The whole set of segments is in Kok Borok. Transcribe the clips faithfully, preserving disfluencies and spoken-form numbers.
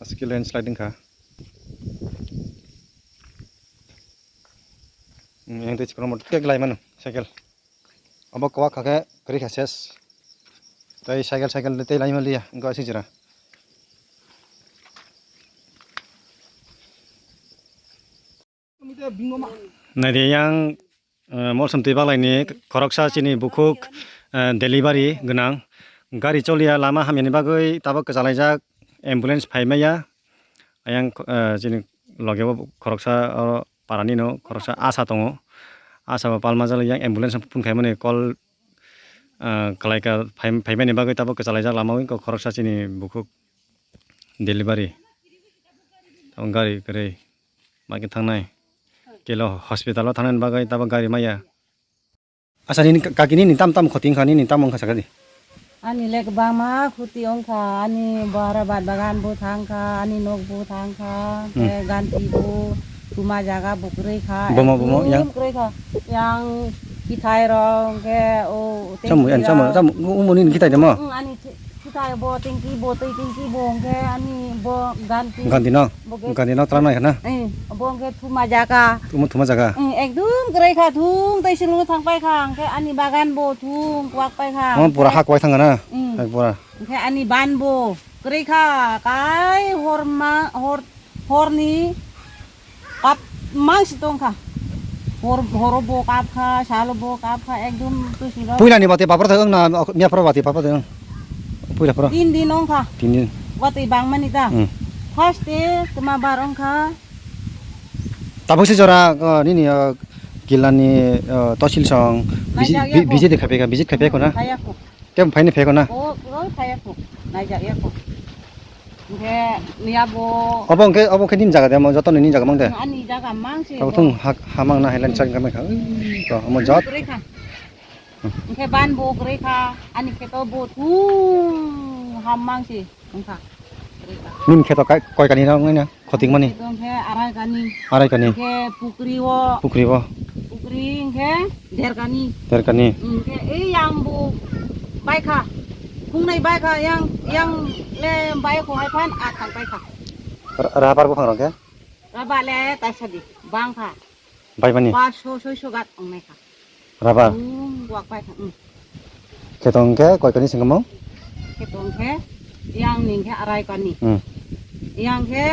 Aske landslide wngkha. Hmm, yang tei chikon mo tek lai mano cycle. Abo kwak kha khe kwrwi kha ses. Tei cycle, cycle tei lai manliya, wngkha aswk jora. Naidi yang, eh, Molsom twi baglaini khoroksa chini bukhuk, eh, delivery gwnang. Gari choliya lama hamyani bagwi tabuk kwchalaijak, ambulance phaimaya. Ayang, eh, chini logeo khoroksa oro parani no khoroksa asa tongo. Asa bo palma jalo yang ambulance phone khaimani call, eh, kalaika phai-, phaimani bagwi tabuk kwchalaijak lama o khoroksa chini bukhuk delivery. Tabuk gari kwrwi. Bagwi thangnai. Kelo hospital o thangnani bagwi tabuk gari maya. Asa nini ka-, kaki nini tam tam khoti wngkha, nini tam wngkha sakadi. Ani le kwbangma khoti wngkha, ani bora bat bagan bo thangkha, ani nok bo thangkha, Hmm. khe ganti bo, tuma jaga bo kwrwi kha, Bomo, bomo, ekdum yang? Kwrwi kha. Yang kithai rok, khe o Chamu, tengki yang chamu, rok. Chamu, umo nini kithai demo? Hmm, ani Sita bo tingki bo twi tingki bo hwnkhe ani bo ganti. Ganti no? Bo ke Ganti no tla nai khana? Eh, bo hwnkhe thuma jaka. Thuma, thuma jaka? Eh, ekdum kwrwi kha thung tei silung thang pai kha hwnkhe ani bagan bo thung kwak pai kha. Oh, pura hak pai thang na? Hmm. Hai pura. Hwnkhe ani ban bo kwrwi kha kai hor ma hor Horni kap mang si tong kha. Hor, horo bo kap kha, salo bo kap kha, ekdom tu siro. Puila ni bati papar thang na, miya pro bati papar thang. Puila pro. Tin din ong kha. Tin din. Bati bang mani ta. Hmm. First day tuma bar ong kha. Tabuk si jora, uh, nini, uh, gilani, uh, tosil song. Visit, Naijak ya vi-, ko. Visit khape ka, visit khape ko na. Kaya ko. Tei phaini phai ko na? O, o, phai ya ko. Naijak ya ko. Hwnkhe, miya bo. Obo hwnkhe, obo hwnkhe nini jaga de, omo joto nini jaga mang de? Ani jaga mang se Abo bo. Thung ha, ha mang na, hailan Hmm. chang kamai kha. Ui, to, omo jot. Kwrwi kha. Hmm. Hwnkhe ban bo kwrwi kha, ani kheto bo thung ham mang se wngkha. Kwrwi kha. Nini kheto kai, koi kani na wngwi na? Khotik mani? Hwnkhe arai kani. Arai kani. Hwnkhe pukri o. Pukri o. Pukri hwnkhe der kani. Der kani. Hwnkhe ei yang bo baikha. Phungnai baikha yang, yang le baikho hai phan a thang baikha. Ra-, rabar buphang rok khe? Rabar le taisa di bangkha. Bai mani? Paso soiso gat ongnaikha. Rabar? Hmm, wak pai kha, hmm. Kheto hwnkhe koi kani singkamo? Kheto hwnkhe yang ni hwnkhe arai kani. Hmm. Yang khe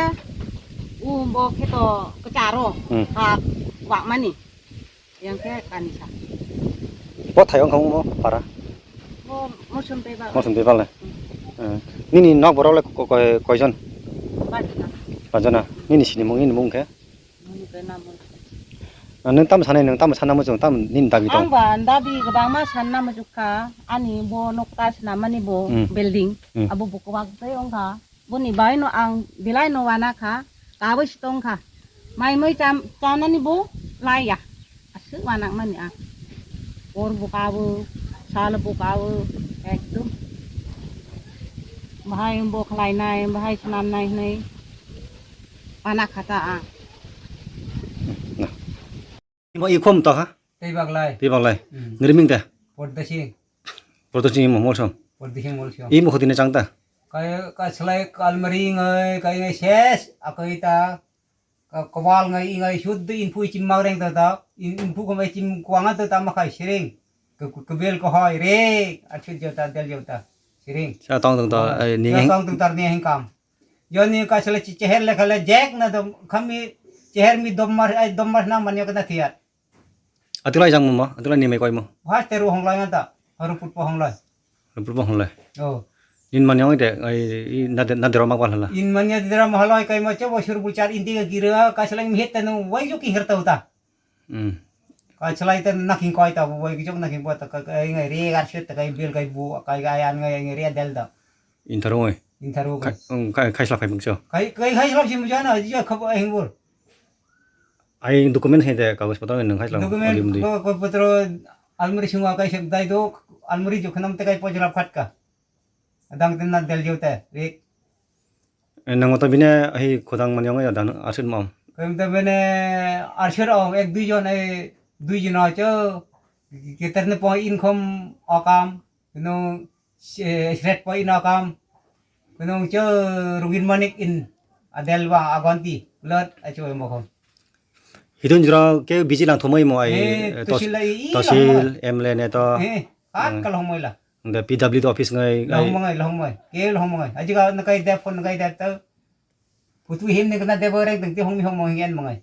u bo kheto kwcharo Hmm. ha wak mani. Yang khe kani sa. Bo thai wngkha mo para? Bo Molsom tei ba. Molsom tei ba le? Hmm. Eh, nini nok borok le ko-, ko-, koi jon? Pajona. Pajona. Nini sinimung, nini mung khe? Mung khe na mung. Nang tamo sanai, nang tamo sanna muchung, tamo nini dabi tong? Ang ba dabi kwbangma sanna muchung kha, ani bo nokta swnamani bo Hmm. building, Hmm. abo bo kwbak tei wng kha. Boni bai no ang belai no wana kha, kabui si tong kha. Mai mui cham-, chanani bo laiya. Aswk wanakmani ang. Hor bo kabo, sal bo kabo, ekdom. Bahai bo khlainai, bahai swnamnai hwnwi wana kha ta ang. Imo ikhom to ha? Tei baglai. Tei baglai. Hmm. Ngiriming ta? Pordasi. Pordasi imo molsom. Pordasi molsom. Imo khotine chang ta? Kai, kai slai kalmari ngai, kai ngai ses, akai ta. Ka, kawal ngai, ngai sud de inphu chim magreng ta ta. In, inphu khamai chim kwanga ta ta ma khai siring. Ke, ke, kebel ko hoi re, achut jota, del jota. Siring. Sa tong tong to, Ah, ai, ni sa heng- tong tong tar ni heng kam. Joni ka sele chi-, cheher le khale jek na dom, khami cheher mi dom mar, ai dom mar na man yok na thiya. Atulai jang mo, atulai ni mai koi mo. Has teru honglai na ta, haru put po honglai. Haru put po honglai. Oh. In man yang ite, ai, i na de, na dero mak wal hala. In man ya dera mahalai kai ma che bo sur bul char indi ga gira, ka sele mi het tanu wai jo ki her ta uta. Hmm. Ka chalai ta nakhing koi ta bo, bai kijok nakhing bo ta ka, ka, ngai re gar shet ta kai bel kai bu, kai ga yan ngai, ngai re del da. Intharung oi. Intharung Khai, oi. um, khai, khai slap khai mungso. Kai, kai, khai slap si mujana, ji khabo ai hingbor. Ai document hai de, kagoj potro nang khai slap. Document, agi mundi. Ko, ko potro almari singwa kai sep dai do, almari jo khanam te kai pojra phatka. Dang tin na del jo te, re. Eh, nango to bini hai khudang mani ongya dan arsit mam. Kami to bini arsit ong ek dui jon, eh, dui jon acho, kitar ne po income okam, kuno, eh, sret po in okam, kuno cho rugin manik in adel ba agonti, lot acho mokhom. Hitun jora ke busy lang thomoi mo ai, Eh, eh, tos-, tosil ai, i tosil, lang mo. M L A neto. Eh, kat Hmm. kal homoi la. Ande P W D office ngai, ngai. Lahong mangai, lahong mangai. Ke lahong mangai. Aji ka nakai dep phone nakai dep ta. Putu him ne kana dep rek dengti hong mi hong mangai en mangai.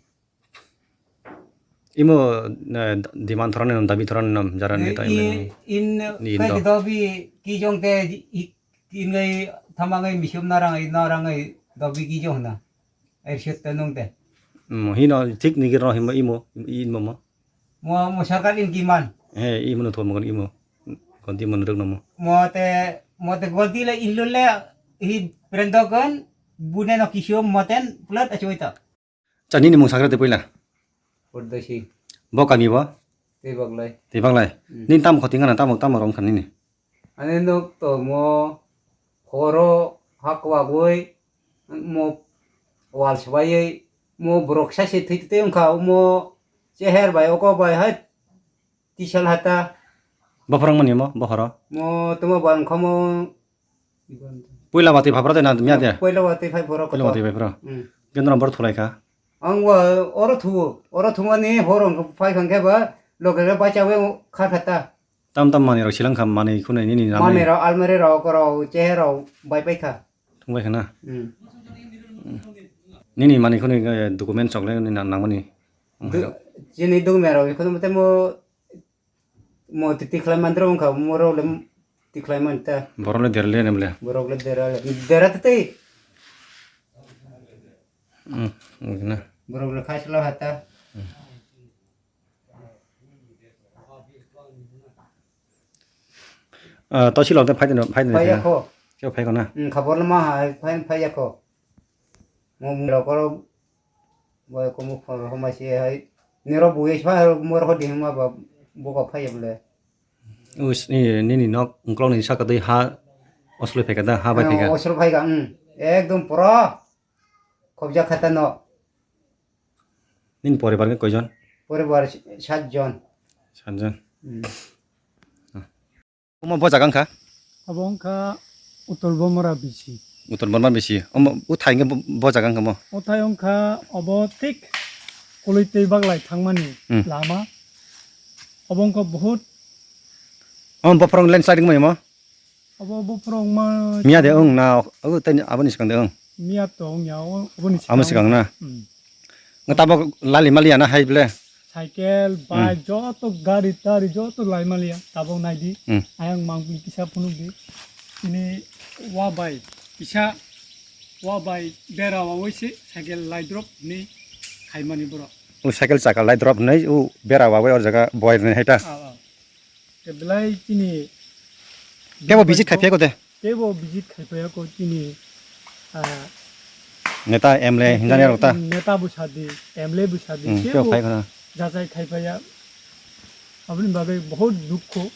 Imo, eh, demand thoran nam, dabi thoran nam, jara Eh, neta i, imo. In, Ni kai indo. Dobi ki jong te i, i, in ngai thama ngai misium narang ai, narang ai dobi ki jong na. Ai siot te nung te. Hmm, hino thik ni giro himo imo, imo mo. Mo, mo sarkar in kiman. He, imo no thon mo imo. Konti mo no rok no mo. Mo te, mo te golti le in lule hi brendo kon bune no kisio moten plat achoi ta. Cha nini mung sakra te puila. Pordasi. Bo kami bo? Tei baglai. Tei baglai. Hmm. Nini tam khoti ngana tam tam rong khan nini. Ani nok to mo horo hakwagwi mo wal swbaiwi mo borok sa se thwi twi wngkha mo cheher bai oko bai hai tisal hata. Bophorong mani mo bohoro? Mo tamo bai wngkha mo. Puila watwi phapra de na miya de? Puila watwi phai borok. Puila watwi phai phro. Hmm. Kendra bor thulai kha. Ang wa oro thuo, oro thumani horo phai khang khe ba loge le bacha we kha khata. Tam tam manwi rok silang kha, manwi khunui nini namwi. Manwi rok, almari rok, rok, chehe rok bai pai kha. Thung bai kha na? Hmm. Nini manwi khunui, eh, document chok le nini nang-, nangmani. Du-, chini document rok khunu mate mo, mo titi khlai mandro wngkha, mo rok le tikhlai man ta. Borok le derle nem le. Borok le dera, dera tete. Hmm, wngkha na. Borok le khai sala hata. Ah, tosi lok de phai de, phai de. Phai ya kho. Khe phai kho na. Hmm, khabor ma hai phai, phai ya kho. Mo mung rok oro bai komo phor homai se hai. Nero buye sma mor ho dihma ba boka phai ya bole. Us, ni, nini nok ungklok ni saka dui ha oslo phai ka da, ha bai phai ka. Oslo phai ka, hmm. Ekdom pura khobja khata no. Nini poribar khe koijon? Poribar sat jon. Sat jon. Hmm. Omo bo jaga wngkha? Abo wngkha Uttor Bomora bisi. Uttor Bomora bisi. Omo uthai wngkha bo, bo jaga wngkha mo? Uthai wngkha obo thik Koloi tei Baglai thangmani Hmm. lama. Obo wngkha buhut. Omo bophorong landslide wngmani mo? Obo bophorong ma Miya de wng na, o tei aboni swkang de wng? Miya to wngya, o-, oboni Amo swkang. Swkang na? Hmm. Nga tabok lali mali ya na hai ble? Cycle, Hmm. bike, joto gari tari joto lai maliya, tabok naidi. Hmm. Ayang mangpili kisa phunukdi. Ini wa bai kisa, wa bai bera wa waise cycle lai drop ni khaimani borok. O cycle chaka lai drop hinwi o bera wagwi o jaga boyar hinwi hai ta. Ah, ah. Te belai chini Tebo visit khai phiyako de. Tebo visit khai phiyako chini, ah, Neta M L A neta, hinjani rok ta. Neta bwsa di, M L A bwsa di. Hmm, tebo tebo phai khana. Jachai khai phaya. Aboni bagwi bahut dukho.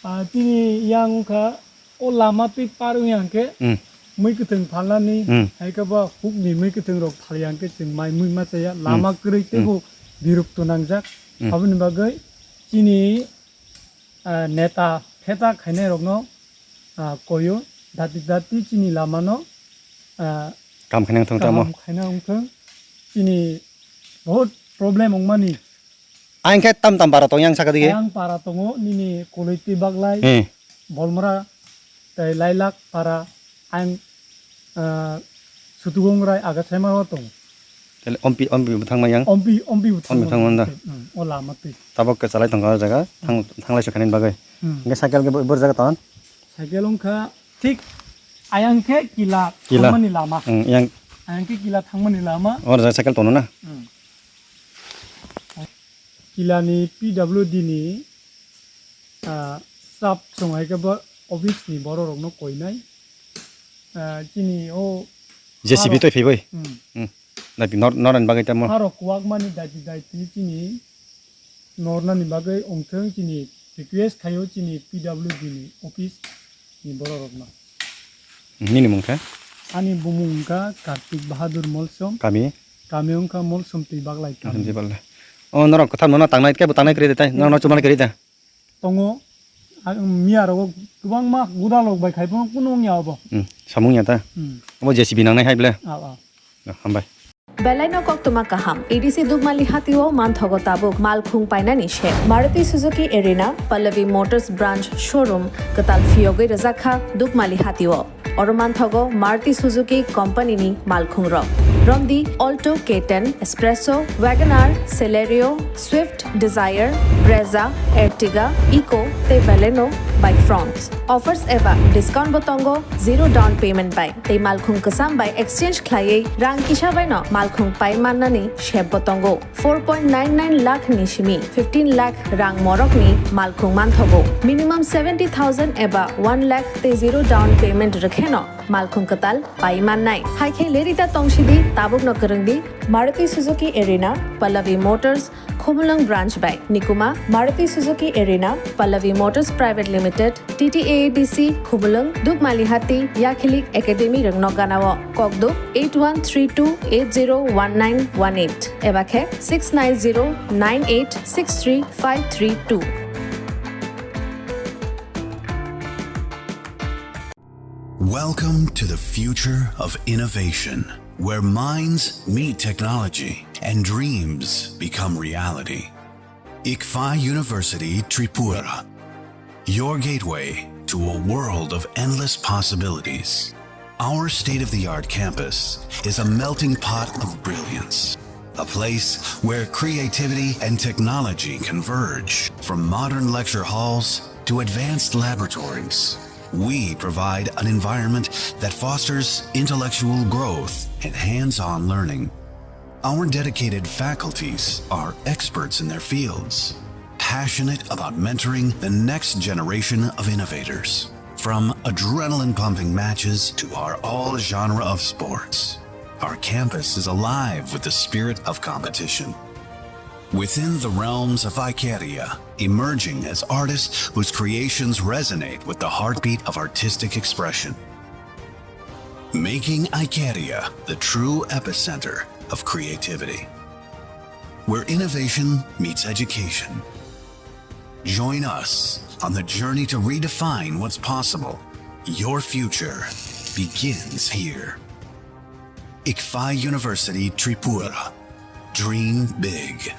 Ah, chini yang kha O lama twi par wng yang khe Hmm. mui kwthwng phalnani Hmm. hai khe bo hukni mui kwthwng rok phal yang khe chwng mai mui ma chaya Hmm. lama kwrwi Hmm. teibo biruk to nangjak. Hmm. Aboni bagwi chini, ah, neta pheta khainai rokno, ah, koyo dati dati chini lamano, ah, Kam khainai wngthong tamo. Kaham khaina wngthong. Chini bahut problem wngmani. Ang khe tam tam para tong yang saka dige. Ang para tongo nini koloi twi baglai. Hmm. Bolmora tei Lailak para ang, ah, Sutugong rai aga saima o tong. Tele ompi, ompi bwthang ma yang? Ompi, ompi bwthang Ompi bwthang ma. Manda. Hmm, o lama twi. Tabok ke chalai tong o jaga, thang, Hmm. thanglai se khanin bagwi. Hmm. Hingke cycle ke bor jaga ton? Cycle wngkha thik ayang khe kila Kila. Thangmani lama. Hmm, yang Ayang khe kila thangmani lama. Or jaga cycle tono na? Hmm. Kilani P W D ni, ah, sub song hai khe bo office ni borok rok no koinai. Ah, chini o J C B haro toi phiboi. Hmm. Hmm. Dati nor, nor an bagwi tamo. Haro kuwak mani dati dati chini nornani bagwi wngthwng chini request khaio chini P W D ni office ni borok rokno. Nini mung khe? Ani bumung wngkha Kartik Bahadur Molsom. Kami? Kami wngkha Molsom twi baglai kami. Molsom twi baglai. O norok kwthar nono tangnai kebo tangnai kwrwi de tai? Nono chumani kwrwi de? Tongo. Ang miya rogo kwbangma guda lok bai khai phano kunu wngya obo. Hmm, samung ya ta? Hmm. Obo J C B nangnai hai ble? Ah, ah. Ah, hambai. Belai no koktwma kaham. A D C Dukmali Hatio manthogo tabuk malkhung painani se. Maruti Suzuki Arena, Pallavi Motors Branch Showroom, kwtal phiyogwi rwjakha Dukmali Hatio. Oro manthogo Maruti Suzuki Company ni malkhung rok. Romdi Alto K ten, Espresso, Wagon R, Celerio, Swift, Dzire, Brezza, Ertiga, Eeco tei Baleno bai Fronx. Offers eba discount bo tongo, zero down payment bai. Tei malkhung kwcham bai exchange khlaiwi rang kisa bai no malkhung pai mannani sep bo tongo. Four point nine nine lakh ni simi fifteen lakh rang morok ni malkhung manthogo. Minimum seventy thousand eba one lakh tei zero down payment rwkheno malkhung kwtal pai mannai. Hai khe lerita tongsidi, tabukno kwrwngdi Maruti Suzuki Arena, Pallavi Motors, Khumulwng Branch bai. Nikuma, Maruti Suzuki Arena, Pallavi Motors Private Limited, T T A A D C, Khumulwng, Dukmali Hati, Yakhilik Academy rwngno ganao. Kokduk eight one three two eight zero one nine one eight eba khe six nine zero nine eight six three five three two. Welcome to the future of innovation, where minds meet technology and dreams become reality. ICFAI University Tripura, your gateway to a world of endless possibilities. Our state-of-the-art campus is a melting pot of brilliance, a place where creativity and technology converge. From modern lecture halls to advanced laboratories, we provide an environment that fosters intellectual growth and hands-on learning. Our dedicated faculties are experts in their fields, passionate about mentoring the next generation of innovators. From adrenaline-pumping matches to our all-genre of sports, our campus is alive with the spirit of competition. Within the realms of Icaria, emerging as artists whose creations resonate with the heartbeat of artistic expression. Making Icaria the true epicenter of creativity, where innovation meets education. Join us on the journey to redefine what's possible. Your future begins here. ICFAI University Tripura. Dream big.